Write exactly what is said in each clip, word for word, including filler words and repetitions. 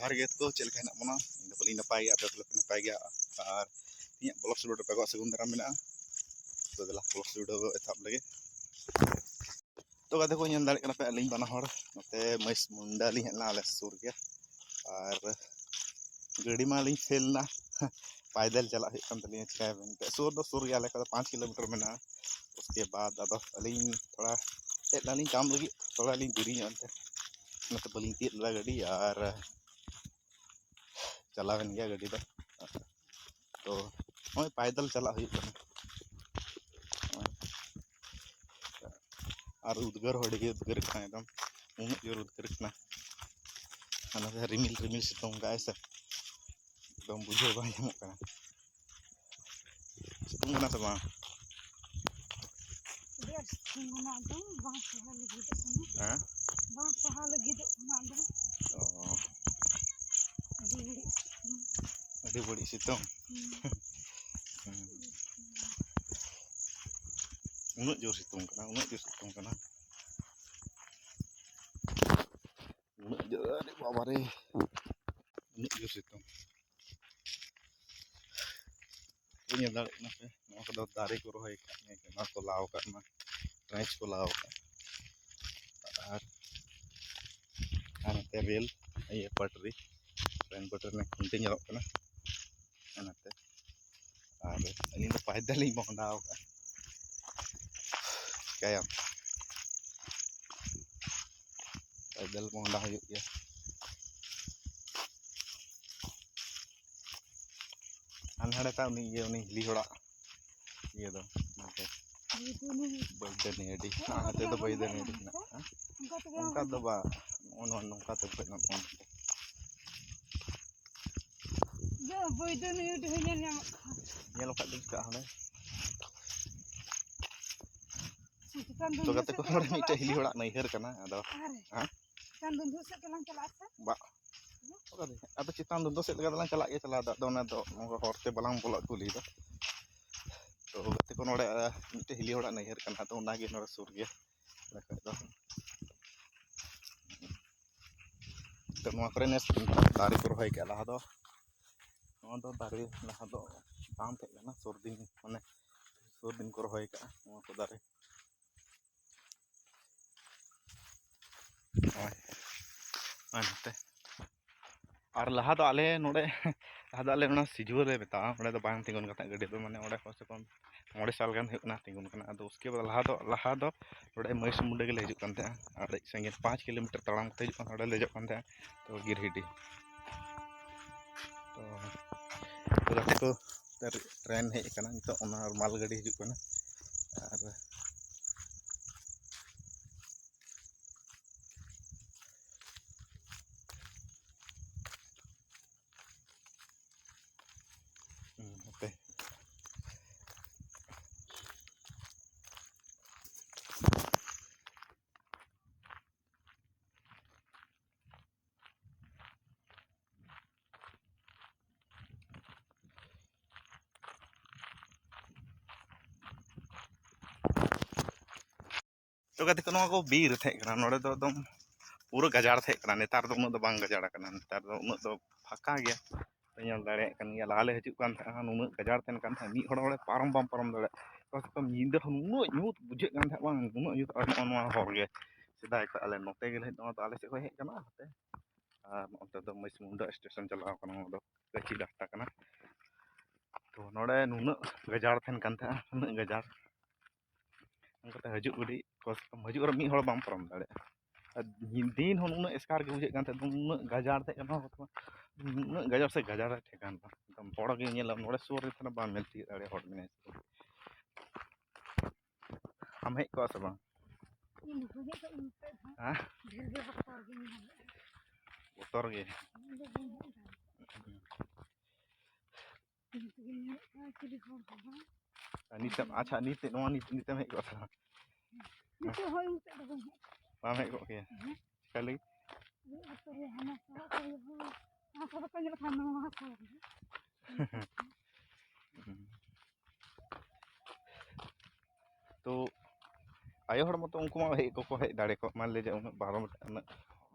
ᱡᱚᱦᱟᱨ ᱜᱮ ᱛᱚ, ᱪᱮᱫ ᱞᱮᱠᱟ ᱦᱮᱱᱟᱜ ᱵᱚᱱᱟ? ᱤᱧ ᱫᱚ ᱵᱟᱹᱞᱤᱧ ᱱᱟᱯᱟᱭ ᱜᱮᱭᱟ, ᱟᱯᱮ ᱠᱚ ᱱᱟᱯᱟᱭ ᱜᱮᱭᱟ? ᱟᱨ ᱤᱧᱟᱹᱜ ᱵᱞᱚᱜ ᱥᱴᱩᱰᱤᱭᱳ ᱨᱮ ᱟᱯᱮ ᱠᱚᱣᱟᱜ ᱥᱟᱹᱜᱩᱱ ᱫᱟᱨᱟᱢ ᱢᱮᱱᱟᱜᱼᱟ᱾ ᱛᱚ ᱫᱮᱞᱟ ᱵᱞᱚᱜ ᱥᱴᱩᱰᱤᱭᱳ ᱮᱛᱚᱦᱚᱵ ᱞᱮᱜᱮ᱾ ᱛᱚ ᱜᱟᱛᱮ ᱠᱚ, ᱧᱮᱞ ᱫᱟᱲᱮᱭᱟᱜ ᱠᱟᱱᱟ ᱯᱮ, ᱟᱹᱞᱤᱧ ᱵᱟᱱᱟ ᱦᱚᱲ ᱱᱚᱛᱮ ᱢᱟᱹᱭᱥ ᱢᱩᱱᱰᱟ ᱞᱤᱧ ᱦᱮᱡ ᱞᱮᱱᱟ, ᱟᱞᱮ ᱥᱩᱨ ᱜᱮ᱾ ᱟᱨ ᱜᱟᱹᱰᱤ ᱢᱟ ᱞᱤᱧ ᱯᱷᱮᱞ ᱮᱱᱟ, ᱯᱟᱭᱫᱮᱞ ᱪᱟᱞᱟᱜ ᱦᱩᱭᱩᱜ ᱠᱟᱱ ᱛᱟᱹᱞᱤᱧᱟ, ᱪᱤᱠᱟᱹᱭᱟᱵᱮᱱ? ᱮᱱᱛᱮ ᱥᱩᱨ ᱫᱚ ᱥᱩᱨ ᱜᱮᱭᱟ, ᱟᱞᱮ ᱠᱷᱚᱱ ᱫᱚ ᱯᱟᱸᱪ ᱠᱤᱞᱳᱢᱤᱴᱟᱨ ᱢᱮᱱᱟᱜᱼᱟ᱾ ᱩᱥᱠᱮ ᱵᱟᱫ ᱟᱫᱚ ᱟᱹᱞᱤᱧ ᱛᱷᱚᱲᱟ ᱦᱮᱡ ᱞᱮᱱᱟᱞᱤᱧ ᱠᱟᱢ ᱞᱟᱹᱜᱤᱫ, ᱛᱷᱚᱲᱟ ᱞᱤᱧ ᱫᱮᱨᱤ ᱧᱚᱜ ᱮᱱᱛᱮ ᱚᱱᱟᱛᱮ ᱵᱟᱹᱞᱤᱧ ᱛᱤᱭᱳᱜ ᱞᱮᱫᱟ ᱜᱟᱹᱰᱤ, ᱟᱨ ᱪᱟᱞᱟᱣᱮᱱ ᱜᱮᱭᱟ ᱜᱟᱹᱰᱤ ᱫᱚ᱾ ᱛᱚ ᱱᱚᱜᱼᱚᱭ ᱯᱟᱭᱫᱟᱞ ᱪᱟᱞᱟᱜ ᱦᱩᱭᱩᱜ ᱠᱟᱱᱟ᱾ ᱱᱚᱜᱼᱚᱭ᱾ ᱟᱨ ᱩᱫᱽᱜᱟᱹᱨ ᱦᱚᱸ ᱟᱹᱰᱤ ᱜᱮ ᱩᱫᱽᱜᱟᱹᱨ ᱠᱟᱱᱟ, ᱮᱠᱫᱚᱢ ᱩᱱᱟᱹᱜ ᱡᱳᱨ ᱩᱫᱽᱜᱟᱹᱨ ᱠᱟᱱᱟ᱾ ᱟᱨ ᱱᱚᱛᱮ ᱨᱤᱢᱤᱞ ᱨᱤᱢᱤᱞ ᱥᱤᱛᱩᱝ ᱠᱟᱜᱼᱟᱭ ᱥᱮ, ᱮᱠᱫᱚᱢ ᱵᱩᱡᱷᱟᱹᱣ ᱵᱟᱝ ᱧᱟᱢᱚᱜ ᱠᱟᱱᱟ᱾ ᱥᱤᱛᱩᱝ ᱠᱟᱱᱟ ᱥᱮ ᱵᱟᱝ? ᱟᱹᱰᱤ ᱟᱸᱴ ᱥᱤᱛᱩᱝ ᱠᱟᱱᱟ, ᱮᱠᱫᱚᱢ ᱵᱟᱝ ᱥᱟᱦᱟᱣ ᱞᱟᱹᱜᱤᱫᱚᱜ ᱠᱟᱱᱟ᱾ ᱦᱮᱸ? ᱵᱟᱝ ᱥᱟᱦᱟᱣ ᱞᱟᱹᱜᱤᱫᱚᱜ ᱠᱟᱱᱟ ᱮᱠᱫᱚᱢ᱾ ᱚ᱾ ᱟᱹᱰᱤ ᱜᱷᱟᱹᱲᱤᱡ ᱥᱤᱛᱩᱝ᱾ ᱟᱹᱰᱤ ᱵᱟᱹᱲᱤᱡ ᱥᱤᱛᱩᱝ᱾ ᱦᱩᱸ᱾ ᱦᱩᱸ᱾ ᱩᱱᱟᱹᱜ ᱡᱳᱨ ᱥᱤᱛᱩᱝ ᱠᱟᱱᱟ, ᱩᱱᱟᱹᱜ ᱡᱳᱨ ᱥᱤᱛᱩᱝ ᱠᱟᱱᱟ᱾ ᱩᱱᱟᱹᱜ ᱡᱳᱨ, ᱟᱨᱮ ᱵᱟᱵᱟ ᱨᱮ, ᱩᱱᱟᱹᱜ ᱡᱳᱨ ᱥᱤᱛᱩᱝ᱾ ᱧᱮᱞ ᱫᱟᱲᱮᱭᱟᱜ ᱠᱟᱱᱟ ᱯᱮ, ᱱᱚᱣᱟ ᱠᱚᱫᱚ ᱫᱟᱨᱮ ᱠᱚ ᱨᱚᱦᱚᱭ ᱟᱠᱟᱫ, ᱧᱮᱞ ᱯᱮ, ᱱᱚᱣᱟ ᱠᱚ ᱞᱟᱣ ᱟᱠᱟᱫ, ᱚᱱᱟ ᱴᱨᱮᱱᱪ ᱠᱚ ᱞᱟᱣ ᱟᱠᱟᱫ᱾ ᱟᱨ, ᱟᱨ ᱱᱚᱛᱮ ᱨᱮᱞ, ᱤᱭᱟᱹ, ᱯᱟᱴᱨᱤ, ᱴᱨᱮᱱ ᱯᱟᱴᱨᱤ ᱨᱮᱱᱟᱜ ᱠᱷᱩᱱᱴᱤ ᱧᱮᱞᱚᱜ ᱠᱟᱱᱟ᱾ ᱚᱱᱟᱛᱮ ᱟᱨ ᱟᱹᱞᱤᱧ ᱫᱚ ᱯᱟᱭᱫᱮᱞ ᱞᱤᱧ ᱢᱚᱦᱰᱟ ᱟᱠᱟᱫᱼᱟ᱾ ᱪᱤᱠᱟᱹᱭᱟᱢ? ᱯᱟᱭᱫᱮᱞ ᱢᱚᱦᱰᱟ ᱦᱩᱭᱩᱜ ᱜᱮᱭᱟ᱾ ᱦᱟᱱᱮ ᱦᱟᱸᱰᱮ ᱛᱟ ᱩᱱᱤ ᱤᱭᱟᱹ, ᱩᱱᱤ ᱦᱤᱞᱤ ᱦᱚᱲᱟᱜ ᱤᱭᱟᱹ ᱫᱚ, ᱚᱱᱟᱛᱮ ᱵᱟᱹᱭᱫᱟᱹᱱᱤ ᱟᱹᱰᱤ᱾ ᱦᱮᱸ, ᱦᱟᱱᱛᱮ ᱫᱚ ᱵᱟᱹᱭᱫᱟᱹᱱᱤ ᱟᱹᱰᱤ ᱦᱮᱱᱟᱜᱼᱟ᱾ ᱚᱱᱠᱟ ᱛᱮᱜᱮ ᱚᱱᱠᱟ ᱫᱚ ᱵᱟᱝ, ᱱᱚᱜᱼᱚ ᱱᱚᱣᱟ ᱱᱚᱝᱠᱟ ᱛᱮ ᱯᱷᱮᱰ ᱱᱚᱜᱼᱚ ᱱᱚᱝᱠᱟ᱾ ᱤᱭᱟᱹ, ᱵᱟᱹᱭᱫᱟᱹᱱᱤ ᱟᱹᱰᱤ ᱧᱮᱞ ᱧᱟᱢᱚᱜ ᱠᱟᱱᱟ᱾ ᱧᱮᱞ ᱠᱟᱜ ᱫᱚ ᱪᱤᱠᱟᱹᱜᱼᱟ ᱦᱟᱸᱰᱮ᱾ ᱪᱮᱛᱟᱱ ᱛᱚ ᱫᱩᱱᱫᱩ ᱜᱟᱛᱮ ᱥᱮᱫ ᱠᱚ, ᱛᱮᱞᱟᱝ ᱱᱚᱰᱮ ᱪᱟᱞᱟᱜᱼᱟ ᱢᱤᱫᱴᱮᱡ ᱥᱮ? ᱦᱤᱞᱤ ᱦᱚᱲᱟᱜ ᱱᱟᱹᱭᱦᱟᱹᱨ ᱠᱟᱱᱟ, ᱟᱫᱚ ᱟᱨᱮ, ᱦᱮᱸ? ᱪᱮᱛᱟᱱ ᱫᱩᱱᱫᱩ ᱥᱮᱫ ᱛᱮᱞᱟᱝ ᱪᱟᱞᱟᱜᱼᱟ ᱥᱮ? ᱵᱟ᱾ ᱟᱫᱚ ᱪᱮᱛᱟᱱ ᱫᱩᱱᱫᱩ ᱥᱮᱫ ᱞᱮᱠᱟ ᱫᱚᱞᱟᱝ ᱪᱟᱞᱟᱜ ᱜᱮᱭᱟ, ᱪᱟᱞᱟᱣ ᱫᱚ, ᱟᱫᱚ ᱚᱱᱟ ᱫᱚ ᱱᱚᱝᱠᱟ ᱦᱚᱨ ᱛᱮ ᱵᱟᱞᱟᱝ ᱵᱚᱞᱚ ᱦᱚᱪᱚ ᱞᱟᱹᱜᱤᱫ ᱫᱚ᱾ ᱛᱚ ᱜᱟᱛᱮ ᱠᱚ, ᱱᱚᱰᱮ, ᱟᱨ ᱢᱤᱫᱴᱮᱡ ᱦᱤᱞᱤ ᱦᱚᱲᱟᱜ ᱱᱟᱹᱭᱦᱟᱹᱨ ᱠᱟᱱᱟ, ᱟᱫᱚ ᱚᱱᱟᱜᱮ ᱱᱚᱰᱮ ᱥᱩᱨ ᱜᱮᱭᱟ᱾ ᱵᱟᱠᱷᱟᱡ ᱫᱚ ᱛᱚ ᱱᱚᱣᱟ ᱠᱚᱨᱮ ᱱᱮᱥ ᱫᱟᱨᱮ ᱠᱚ ᱨᱚᱦᱚᱭ ᱠᱟᱜᱼᱟ᱾ ᱞᱟᱦᱟ ᱫᱚ, ᱱᱚᱣᱟ ᱫᱚ ᱫᱟᱨᱮ ᱞᱟᱦᱟ ᱫᱚ ᱵᱟᱝ ᱛᱟᱦᱮᱸ ᱠᱟᱱᱟ, ᱥᱩᱨ ᱫᱤᱱ, ᱢᱟᱱᱮ ᱥᱩᱨ ᱫᱤᱱ ᱠᱚ ᱨᱚᱦᱚᱭ ᱠᱟᱜᱼᱟ ᱱᱚᱣᱟ ᱠᱚ ᱫᱟᱨᱮ᱾ ᱱᱚᱜᱼᱚᱭ, ᱱᱚᱜᱼᱚᱭ ᱱᱚᱛᱮ᱾ ᱟᱨ ᱞᱟᱦᱟ ᱫᱚ ᱟᱞᱮ ᱱᱚᱰᱮ, ᱞᱟᱦᱟ ᱫᱚ ᱟᱞᱮ ᱚᱱᱟ ᱥᱤᱡᱩᱣᱟᱹ ᱞᱮ ᱢᱮᱛᱟᱜᱼᱟ, ᱚᱸᱰᱮ ᱫᱚ ᱵᱟᱝ ᱛᱤᱸᱜᱩᱱ ᱠᱟᱱ ᱛᱟᱦᱮᱸᱫ ᱜᱟᱹᱰᱤ ᱫᱚ, ᱢᱟᱱᱮ ᱚᱸᱰᱮ ᱠᱚᱢ ᱥᱮ ᱠᱚᱢ ᱢᱚᱬᱮ ᱥᱟᱞ ᱜᱟᱱ ᱦᱩᱭᱩᱜ ᱠᱟᱱᱟ ᱛᱤᱸᱜᱩᱱ ᱠᱟᱱᱟ᱾ ᱟᱫᱚ ᱩᱥᱠᱮ ᱵᱟᱫ ᱞᱟᱦᱟ ᱫᱚ, ᱞᱟᱦᱟ ᱫᱚ ᱱᱚᱰᱮ ᱢᱟᱹᱭᱥᱩ ᱢᱩᱱᱰᱟᱹ ᱜᱮᱞᱮ ᱦᱤᱡᱩᱜ ᱠᱟᱱ ᱛᱟᱦᱮᱸᱫ, ᱟᱨ ᱥᱟᱺᱜᱤᱧ ᱯᱟᱸᱪ ᱠᱤᱞᱳᱢᱤᱴᱟᱨ ᱛᱟᱲᱟᱢ ᱠᱟᱛᱮ ᱦᱤᱡᱩᱜ ᱠᱟᱱ ᱛᱟᱦᱮᱸᱫ, ᱚᱸᱰᱮ ᱞᱮ ᱫᱮᱡᱚᱜ ᱠᱟᱱ ᱛᱟᱦᱮᱸᱫ᱾ ᱛᱚ ᱜᱤᱨᱦᱤᱰᱤ, ᱛᱚ ᱜᱟᱛᱮ ᱠᱚ, ᱴᱨᱮᱱ ᱦᱮᱡ ᱟᱠᱟᱱᱟ ᱱᱤᱛᱚᱜ, ᱚᱱᱟ ᱢᱟᱞ ᱜᱟᱹᱰᱤ ᱦᱤᱡᱩᱜ ᱠᱟᱱᱟ᱾ ᱟᱨ ᱦᱟᱯᱮ᱾ ᱛᱚ ᱜᱟᱛᱮ ᱠᱚ, ᱱᱚᱣᱟ ᱠᱚ ᱵᱤᱨ ᱛᱟᱦᱮᱸ ᱠᱟᱱᱟ, ᱱᱚᱰᱮ ᱫᱚ ᱮᱠᱫᱚᱢ ᱯᱩᱨᱟᱹ ᱜᱟᱡᱟᱲ ᱛᱟᱦᱮᱸ ᱠᱟᱱᱟ᱾ ᱱᱮᱛᱟᱨ ᱫᱚ ᱩᱱᱟᱹᱜ ᱫᱚ ᱵᱟᱝ ᱜᱟᱡᱟᱲ ᱟᱠᱟᱱᱟ, ᱱᱮᱛᱟᱨ ᱫᱚ ᱩᱱᱟᱹᱜ ᱫᱚ ᱯᱷᱟᱸᱠᱟ ᱜᱮᱭᱟ᱾ ᱯᱮ ᱧᱮᱞ ᱫᱟᱲᱮᱭᱟᱜ ᱠᱟᱱ ᱜᱮᱭᱟ, ᱞᱟᱦᱟ ᱞᱮ ᱦᱤᱡᱩᱜ ᱠᱟᱱ ᱛᱟᱦᱮᱸᱜᱼᱟ, ᱱᱩᱱᱟᱹᱜ ᱜᱟᱡᱟᱲ ᱛᱟᱦᱮᱸ ᱠᱟᱱ ᱛᱟᱦᱮᱸᱜ, ᱢᱤᱫ ᱦᱚᱲ ᱦᱚᱲᱮ ᱯᱟᱨᱚᱢ ᱵᱟᱢ ᱯᱟᱨᱚᱢ ᱫᱟᱲᱮᱭᱟᱜᱼᱟ᱾ ᱠᱚᱢ ᱥᱮ ᱠᱚᱢ ᱧᱤᱫᱟᱹ ᱦᱚᱸ ᱱᱩᱱᱟᱹᱜ ᱧᱩᱛ ᱵᱩᱡᱷᱟᱹᱜ ᱠᱟᱱ ᱛᱟᱦᱮᱸᱜ, ᱵᱟᱝ ᱩᱱᱟᱹᱜ ᱧᱩᱛ᱾ ᱟᱨ ᱱᱚᱜᱼᱚ ᱱᱚᱣᱟ ᱦᱚᱨ ᱜᱮ ᱥᱮᱫᱟᱭ ᱠᱷᱚᱱ ᱟᱞᱮ ᱱᱚᱛᱮ ᱜᱮᱞᱮ ᱦᱮᱡ, ᱱᱚᱣᱟ ᱫᱚ ᱟᱞᱮ ᱥᱮᱫ ᱠᱷᱚᱱ ᱦᱮᱡ ᱠᱟᱱᱟ ᱱᱚᱛᱮ᱾ ᱟᱨ ᱱᱚᱛᱮ ᱫᱚ ᱢᱟᱹᱭᱥᱤ ᱢᱩᱱᱰᱟ ᱥᱴᱮᱥᱚᱱ ᱪᱟᱞᱟᱣ ᱠᱟᱱᱟ, ᱱᱚᱣᱟ ᱫᱚ ᱠᱟᱹᱪᱤ ᱰᱟᱦᱴᱟ ᱠᱟᱱᱟ᱾ ᱛᱚ ᱱᱚᱰᱮ ᱱᱩᱱᱟᱹᱜ ᱜᱟᱡᱟᱲ ᱛᱟᱦᱮᱱ ᱠᱟᱱ ᱛᱟᱦᱮᱸᱜᱼᱟ, ᱩᱱᱟᱹᱜ ᱜᱟᱡᱟᱲ᱾ ᱚᱱᱠᱟᱛᱮ ᱦᱤᱡᱩᱜ ᱜᱟᱹᱰᱤ ᱠᱚᱥᱴᱚᱢ, ᱦᱤᱡᱩᱜ ᱨᱮ ᱢᱤᱫ ᱦᱚᱲ ᱵᱟᱢ ᱯᱟᱨᱚᱢ ᱫᱟᱲᱮᱭᱟᱜᱼᱟ᱾ ᱟᱨ ᱫᱤᱱ ᱦᱚᱸ ᱩᱱᱟᱹᱜ ᱮᱥᱠᱟᱨ ᱜᱮ ᱵᱩᱡᱷᱟᱹᱜ ᱠᱟᱱ ᱛᱟᱦᱮᱸᱫ, ᱩᱱᱟᱹᱜ ᱜᱟᱡᱟᱲ ᱛᱟᱦᱮᱸ ᱠᱟᱱᱟ, ᱩᱱᱟᱹᱜ ᱜᱟᱡᱟᱲ ᱥᱮ ᱜᱟᱡᱟᱲ ᱴᱷᱮᱠᱟᱱ ᱵᱟᱝ᱾ ᱮᱠᱫᱚᱢ ᱦᱚᱲ ᱜᱮ ᱧᱮᱞᱟᱢ, ᱱᱚᱰᱮ ᱥᱩᱨ ᱨᱮ ᱛᱟᱦᱮᱱᱟ, ᱵᱟᱢ ᱧᱮᱞ ᱛᱤᱭᱳᱜ ᱫᱟᱲᱮᱭᱟᱜᱼᱟ ᱦᱚᱲ ᱢᱮᱱᱟᱭᱟ ᱥᱮ ᱵᱟᱝ᱾ ᱟᱢ ᱦᱮᱡ ᱠᱚᱜᱼᱟ ᱥᱮ ᱵᱟᱝ? ᱤᱧ ᱫᱚ ᱵᱟᱹᱧ ᱦᱮᱡ ᱠᱚᱜᱼᱟ, ᱤᱧ ᱢᱚᱛᱚᱡ ᱫᱚ᱾ ᱦᱮᱸ? ᱰᱷᱮᱨ ᱜᱮ ᱵᱚᱛᱚᱨ ᱜᱤᱧ ᱧᱟᱢᱮᱫ᱾ ᱵᱚᱛᱚᱨ ᱜᱮ᱾ ᱤᱧ ᱫᱚ ᱵᱟᱹᱧ ᱦᱮᱡ ᱫᱟᱲᱮᱭᱟᱜᱼᱟ᱾ ᱤᱧ ᱛᱮᱜᱮᱧ ᱧᱮᱞᱮᱫ ᱠᱚᱣᱟ ᱪᱤᱞᱤ ᱦᱚᱲ ᱦᱚᱸ ᱵᱟᱝ᱾ ᱟᱨ ᱱᱤᱛᱮᱢ, ᱟᱪᱪᱷᱟ, ᱱᱤᱛ ᱱᱚᱣᱟ ᱱᱤᱛ, ᱱᱤᱛᱮᱢ ᱦᱮᱡ ᱠᱚᱜᱼᱟ ᱥᱮ ᱵᱟᱝ? ᱱᱤᱛᱚᱜ ᱦᱚᱸ ᱤᱧ ᱥᱮᱫ ᱫᱚ ᱵᱟᱹᱧ ᱦᱮᱡ ᱠᱚᱜᱼᱟ᱾ ᱵᱟᱢ ᱦᱮᱡ ᱠᱚᱜ ᱠᱮᱭᱟ? ᱦᱮᱸ᱾ ᱪᱤᱠᱟᱹ ᱞᱟᱹᱜᱤᱫ? ᱤᱧ ᱟᱹᱛᱩ ᱨᱮ ᱦᱟᱱᱟ ᱥᱚᱲᱚᱠ ᱠᱚ ᱦᱚᱸ, ᱦᱟᱱᱟ ᱥᱚᱲᱚᱠ ᱠᱚ ᱧᱮᱞ ᱠᱷᱟᱱ ᱱᱚᱣᱟ ᱥᱚᱲᱚᱠ ᱨᱮ᱾ ᱛᱚ ᱟᱭᱳ ᱦᱚᱲ ᱢᱚᱛᱚ ᱩᱱᱠᱩ ᱢᱟ ᱦᱮᱡ ᱠᱚᱠᱚ ᱦᱮᱡ ᱫᱟᱲᱮ ᱠᱚᱜ, ᱢᱟ ᱞᱟᱹᱭ ᱡᱮ ᱩᱱᱟᱹᱜ ᱵᱟᱨᱚ ᱢᱤᱴᱟᱨ, ᱩᱱᱟᱹᱜ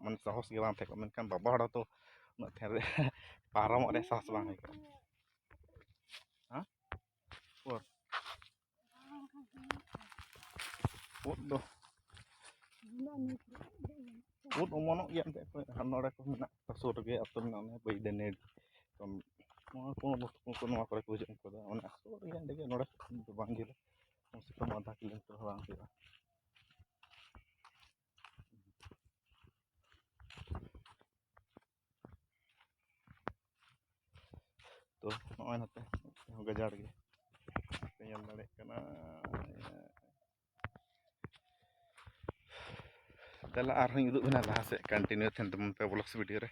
ᱢᱟᱱᱮ ᱥᱟᱦᱚᱥ ᱜᱮ ᱵᱟᱝ ᱛᱟᱦᱮᱸ ᱠᱚᱜᱼᱟ᱾ ᱢᱮᱱᱠᱷᱟᱱ ᱵᱟᱵᱟ ᱦᱚᱲ ᱫᱚ ᱩᱱᱟᱹᱜ ᱴᱷᱮᱱ ᱨᱮ ᱯᱟᱨᱚᱢᱚᱜ ᱨᱮ ᱥᱟᱦᱚᱥ ᱵᱟᱝ ᱦᱩᱭ ᱠᱚᱜᱼᱟ᱾ ᱦᱮᱸ? ᱩᱠᱩᱨ? ᱩᱫ ᱫᱚ, ᱩᱫ ᱚᱢᱚᱱᱚᱜ ᱜᱮᱭᱟ ᱮᱱᱛᱮᱫ, ᱱᱚᱰᱮ ᱠᱚ ᱢᱮᱱᱟᱜ ᱠᱚᱣᱟ, ᱥᱩᱨ ᱨᱮᱜᱮ ᱟᱹᱛᱩ ᱢᱮᱱᱟᱜᱼᱟ, ᱚᱱᱮ ᱵᱟᱹᱭᱫᱟᱹᱱᱤ᱾ ᱛᱚ, ᱱᱚᱣᱟ ᱠᱚ, ᱱᱚᱣᱟ ᱠᱚᱨᱮ ᱠᱚ ᱦᱤᱡᱩᱜ, ᱩᱱᱠᱩ ᱫᱚ ᱚᱱᱮ ᱥᱩᱨ ᱨᱮᱜᱮ, ᱚᱸᱰᱮ ᱜᱮ, ᱱᱚᱰᱮ ᱫᱚ ᱵᱟᱝ ᱡᱷᱟᱹᱞᱟ, ᱠᱚᱢ ᱥᱮ ᱠᱚᱢ ᱟᱫᱷᱟ ᱠᱤᱞᱳᱢᱤᱴᱟᱨ ᱦᱚᱸ ᱵᱟᱝ ᱦᱩᱭᱩᱜᱼᱟ᱾ ᱛᱚ, ᱱᱚᱜᱼᱚᱭ ᱱᱚᱛᱮ ᱦᱚᱸ ᱜᱟᱡᱟᱲ ᱜᱮ, ᱯᱮ ᱧᱮᱞ ᱫᱟᱲᱮᱭᱟᱜ ᱠᱟᱱᱟ᱾ ᱫᱮᱞᱟ, ᱟᱨᱦᱚᱸᱧ ᱩᱫᱩᱜ ᱵᱮᱱᱟ ᱞᱟᱦᱟ ᱥᱮᱫ, continue ᱛᱟᱦᱮᱱ ᱛᱟᱵᱚᱱ ᱯᱮ vlogs video ᱨᱮ᱾